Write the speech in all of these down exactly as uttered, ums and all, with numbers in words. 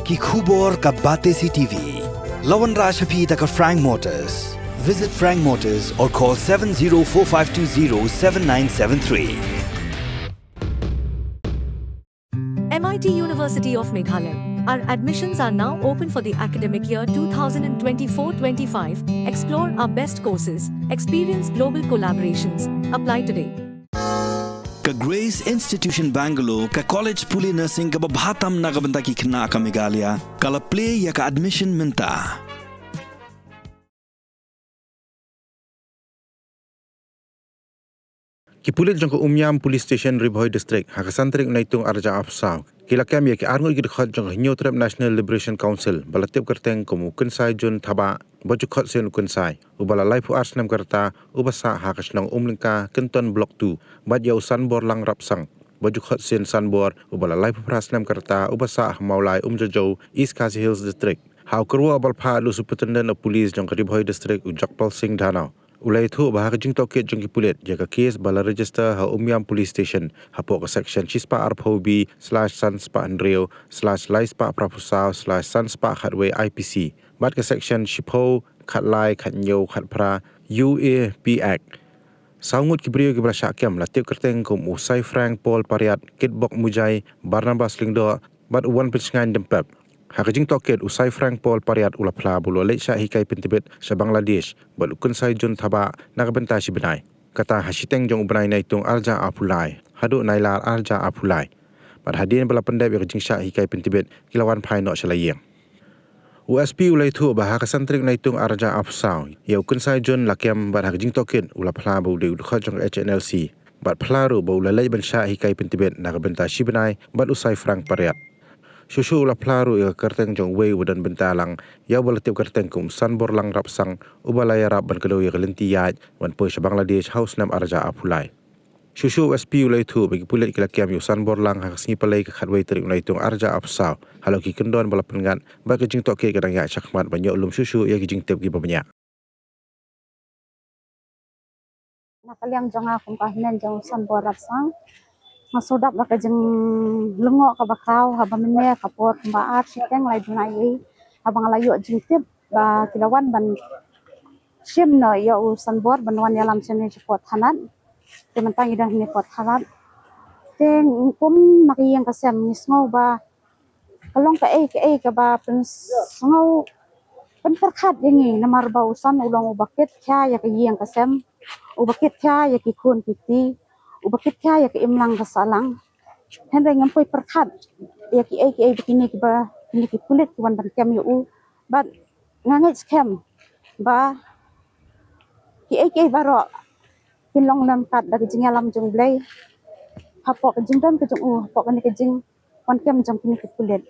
Ki khubor ka Batesi T V. La wanrah sha phi da ka Frank Motors. Visit Frank Motors or call seven zero four five two zero seven nine seven three. M I T University of Meghalaya. Our admissions are now open for the academic year two thousand twenty-four twenty-five. Explore our best courses, experience global collaborations. Apply today. Ka Grace Institution Bangalore, ka college pule nursing kaba bha tam na ka bynta ki khynnah ka Meghalaya, ka la plie ïa ka admission mynta. Ki pulit jong ka Umiam Police Station, Ri Bhoi District, ha ka san tarik Naitung arhajar arphew saw, ki la kem ïa ki arngut ki dkhot jong ka Hynñiewtrep National Liberation Council ba la tip kyrteng kum u Kynsai Jun Thabah, ba ju khot sien u Kynsai, uba la laiphew ar snem ka rta, uba sah ha ka shnong Umlyngka, Kynton Block two, bad ïa u Sanborlang Rapsang, ba ju khot sien Sanbor, uba la laiphew phra snem ka rta, uba sah ha Mawlai Umjajaw, East Khasi Hills District. Ha u kyrwoh ba la phah da u Superintendent of Police jong ka Ri Bhoi District, u Jagpal Singh Dhanoa, u la ïathuh ba ha ka jingtohkit jong ki pulit ïa ka case ba la register ha Umiam Police Station hapoh ka section shispah arphew B slash san spah hynriew slash lai spah phraphew saw slash san spah khatwei I P C bad ka section shiphew khatlai khathynñiew khatphra U A P Act. Saw ngut ki briew kiba la shah kem la tip kyrteng kum u Saifrang Paul Pariat, Kitbok Mujai, Barnabas Lyngdoh bad u Wanpynshngaiñ Dympep. Ha ka jingtohkit, u Saifrang Paul Pariat u la phla ba u la leit shah hikai pyntbit sha Bangladesh bad u Kynsai Jun Thabah na ka bynta shi bnai, kata ha shiteng jong u bnai Naitung arhajar arphew lai haduh Nailar arhajar arphew lai. Bad hadien ba la pyndep ïa ka jingshah hikai pyntbit, ki la wan phai noh sha la ïing. U S P u la ïathuh ba ha ka san tarik Naitung arhajar arphew saw, ïa u Kynsai Jun la kem bad ha ka jingtohkit u la phla ba u dei u dkhot jong ka H N L C bad phla ruh ba u la leit ban shah hikai pyntbit na ka bynta shi bnai bad u Saifrang Pariat. Shuh shuh u la phla ruh ïa ka kyrteng jong uwei uba don bynta lang ïa uba la tip kyrteng kum Sanborlang Rapsang, uba la ïarap ban kdew ïa ka lynti ïaid ban poi sha Bangladesh ha u snem arhajar arphew lai. Shuh shuh u S P u la ïathuh ba ki pulit ki la kem ïa u Sanborlang ha ka sngi Palei ka khatwei tarik Naitung arhajar arphew saw, halor ki kyndon ba la pynngat bad ka jingtohkit ka dang ïaid shakhmat ban ïoh lum shuh shuh ïa ki jingtip kiba bniah. Na ka liang jong nga kum ka hynmen jong u Sanbor Rapsang, nga shu dap da ka jinglyngngoh kaba khraw haba mynne ka por kumba ar shiteng lai duna ei, haba nga la ïoh jingtip ba ki la wan ban shim noh ïa u Sanbor ban wan ïalam shane sha Port Thanad. Te mynta ngi don hangne Port Thanad. Te kum na ka ïing ka sem ngi sngew ba ka long kaei kaei kaba pynsngew pynpyrkhat ïa ngi, namar ba u San u long uba kit khia ïa ka ïing ka sem, uba kit khia ïa ki khun ki kti, uba kit khia ïa ka imlang ka sahlang. Hynrei ngam poi pyrkhat ïa kiei kiei ba kine kiba, kine ki pulit ki wan ban kem ïa u. Bad nga ngeit skhem ba kiei kiei baroh kin long lem kat da ka jingïalam jong U Blei. Hapoh ka jingdon ka jong u, hapoh kane ka jingwan kem jong kine ki pulit.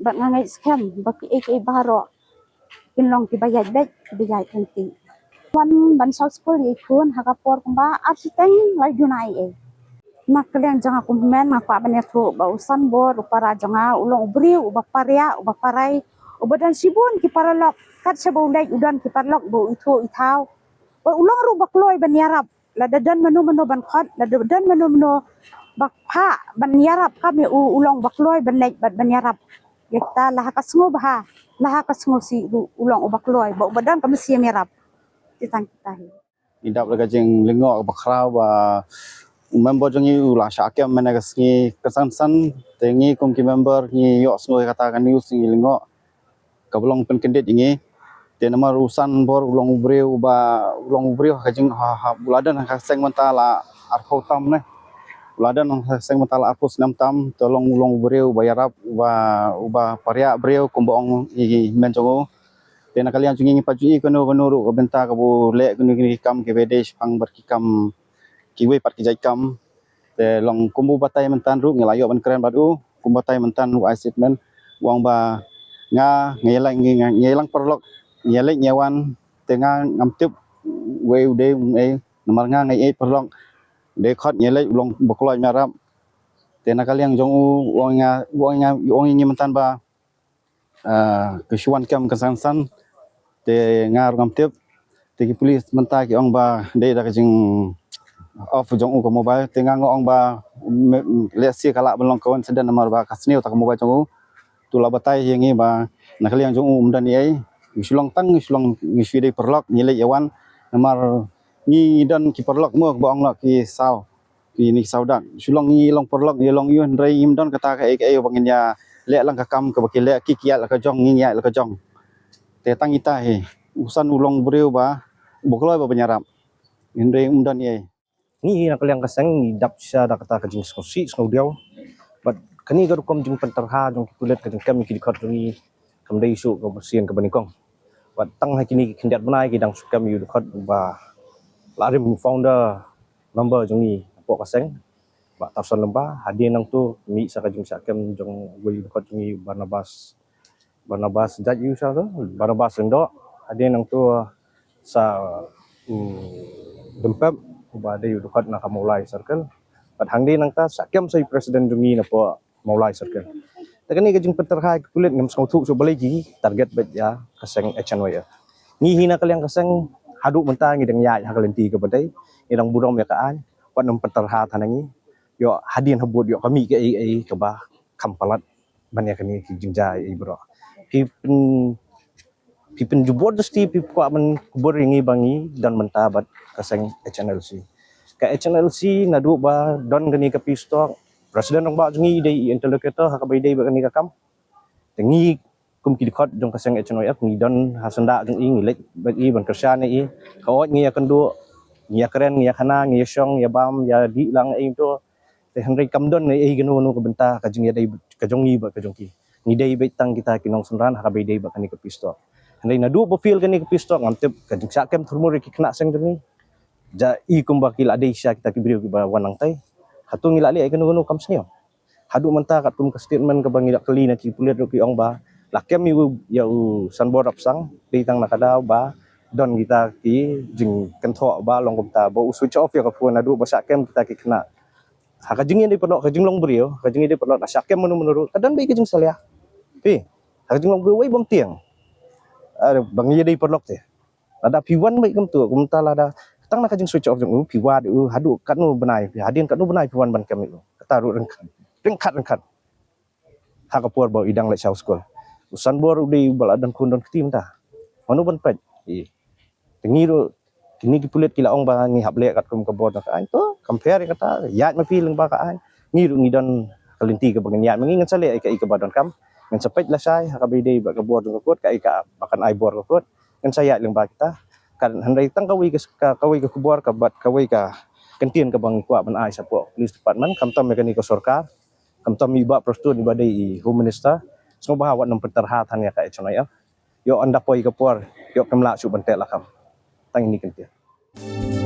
Bad nga ngeit skhem ba kiei kiei baroh kin long kiba ïaid beit, kiba ïaid ryntih. Wan ban shaw skul ïa i khun ha ka por kumba ar shiteng lai duna ei ei. Na ka liang jong nga kum hynmen nga kwah ban ïathuh ba u Sanbor u para jong nga u long u briew uba pariah, uba parai, uba don shibun ki paralok, kat shaba u leit u don ki paralok ba u ithuh ithaw. Ba u long ruh ba kloi ban ïarap, lada don mano mano ban khot, lada don mano mano ba phah ban ïarap kam ïa u, u long ba kloi ban leit bad ban ïarap. Ïa kita la ha ka sngewbha, la ha ka sngewsih ruh u long uba kloi, ba uba don ka mynsiem ïarap. Te tang kita hi. Ngi dap da ka jinglyngngoh kaba khraw ba u member jong ngi u la shah kem mynne ka sngi ka san san, te ngi kum ki member ngi ïohsngew ïa kata ka news ngi lyngngoh kaba long pynkyndit ïa ngi. Te namar u Sanbor u long u briew uba, u long u briew ha ka jing ha, ha, u la don ha ka seng mynta la arphew tam ne. U la don ha ka seng mynta la arphew snem tam, te u long, u long u briew uba ïarap, uba, uba pariah briew kumba ong i hynmen jong u. Te na ka liang jong ngi ngim pat ju i kano kano ruh ka bynta kaba u leh kano kano ki kam kiba dei shaphang bad ki kam kiwei pat ki jait kam. Te long kumba u batai mynta ruh ngi la ïoh ban kren bad u, kumba u batai mynta u ai statement, u ong ba nga, nga ïalang, nga, nga ïalang paralok, nga ïaleit nga wan, te nga ngam tip uei u dei, uei, namar nga nga ïeit paralok, dei khot nga ïaleit u long ba kloi ban ïarap. Te na ka liang jong u, u ong nga, u ong nga, u ong ïa ngi mynta ba ah, ka shu wan kem ka san san, te nga ruh ngam tip. Te ki pulit mynta ki ong ba dei da ka jing off jong u ka mobile, te nga nga ong ba me, lehse ka lah ban long coincidence namar ba ka sniew ta ka mobile jong u. tu la batai ïa ngi ba na ka liang jong u ym don ei. Ngi shu long tang, ngi shu long, ngi shu dei paralok, ngi leit ïa wan. Namar ngi don ki paralok mo ba ong la ki saw. Ki ni saw dak. Shu long ngi long paralok, ngi long ïa u hynrei ngim don kata kaei kaei ba ngin ïa leh lang ka kam kaba ki leh, ki ki ïaid la ka jong, ngi ngi ïaid la ka jong. Te tang ita hi. U san u long briew ba, ba kloi ba ban ïarap. Hynrei ym don ei. Ngi hi na ka liang ka seng ngi dap sha da kata ka jingsngewsih sngewdiaw. Bad kane ka rukom jingpynterha jong ki pulit, ka jingkem ïa ki dkhot jong ngi kam dei shuh kaba sien kaba nyngkong. Bad tang ha kine ki khyndiat bnai ki dang shu kem ïa u dkhot ba la rim founder member jong ngi hapoh ka seng, Bah Tarson Lyngba. Hadien nangto mih sa ka jingshah kem jong uwei u dkhot jong ngi, Barnabas, Barnabas Jait, ïa u sa tu, Barnabas Lyngdoh. Hadien nangto sa, mm, Dympep, uba dei u dkhot na ka Mawlai Circle. Bad hangne nangta shah kem sa i president jong ngi napoh Mawlai Circle. Te kane ka jingpynterha ïa ki pulit ngam sngewthuh shuh balei ki target beit ïa ka seng H N Y F. Ngi hi na ka liang ka seng haduh mynta ngi dang ïaid ha ka lynti kaba dei, ngi dang burom ïa ka aiñ, wat nym pynterha than ngi. Ïoh hadien habud ïoh ka mih kaei kaei kaba kham palat ban ïa kane ki jingjia ei baroh. Phi pyn, phi pynjubor justi, phi kwah ban kubur ïa ngi ba ngi don mynta bad ka seng H N L C. Ka H N L C naduh ba don kane ka peace talk, president rangbah jong ngi dei i interlocutor ha kaba ïadei bad kane ka kam. Te ngi kum ki dkhot jong ka seng H N Y F ngi don ha syndah jong i, ngi leit bad i ban kyrshan ïa i. Ka ot ngi ïa kynduh, ngi ïa kren, ngi ïa khana, ngi ïa shong, ïa bam, ïa dih lang ei to. Te hynrei kam don ei ei kano kano ka bynta ka jingïadei ka jong ngi bad ka jong ki. Ngi dei beit tang kita ki nongsynran ha kaba ïadei bad kane ka peace talk. Hynrei naduh ba fail kane ka peace talk ngam tip ka jingshah kem thurmur ïa ki khynnah seng jong ngi. Ja i kumba ki la dei sha kita ki briew kiba wan nangtai. Hato ngi la leh ei kano kano kam sniew. Haduh mynta katkum ka statement kaba ngi la kylli na ki pulit ruh ki ong ba la kem ïa u, ïa u Sanbor Rapsang, dei tang na ka daw ba don kita ki jingkynthoh ba long kumta ba u switch off ïa ka phone naduh ba shah kem kita ki khynnah. Ha ka jingïadei paralok, ka jinglong briew, ka jingïadei paralok, la shah kem mano mano ruh ka don beit ka jingsalia. Phi, ha ka jinglong briew wei bym tieng. Are ba ngi ïadei paralok te. Lada phi wan beit kumta, kumta lada tang na ka jing switch off jong u, phi wad u haduh katno bnai, phi hadien katno bnai phi wan ban kem u. Kata ruh ryngkat, ryngkat, ryngkat. Ha ka por ba i dang leit sha skul. U Sanbor u dei ba la don khun don kti mynta. Mano ban peit? Te ngi ruh, kine ki pulit ki la ong ba ngi hap leh katkum ka bor jong ka aiñ, to compare ïa kata, ïaid ma phi lyngba ka aiñ. Ngi ruh ngi don ka lynti kaba ngin ïaid ma ngi, ngin sa leh ïa kaei kaba donkam. Ngin sa peit lashai ha kaba ïadei bad ka bor jong ka kot, kaei kaba kan ai bor ka kot. Ngin sa ïaid lyngba kita. Kan hynrei tang kawei ka, kawei ka khubor kaba, kawei ka kyntien kaba ngi kwah ban ai shapoh police department, khamtam ïa kane ka sorkar, khamtam ïa i Bah Prestone iba dei i Home Minister. Sngewbha wat nym pynterha than ïa ka H N Y F. Ïoh ynda poi ka por ïoh kem lah shuh ban teh lakam. Tang ine i kyntien.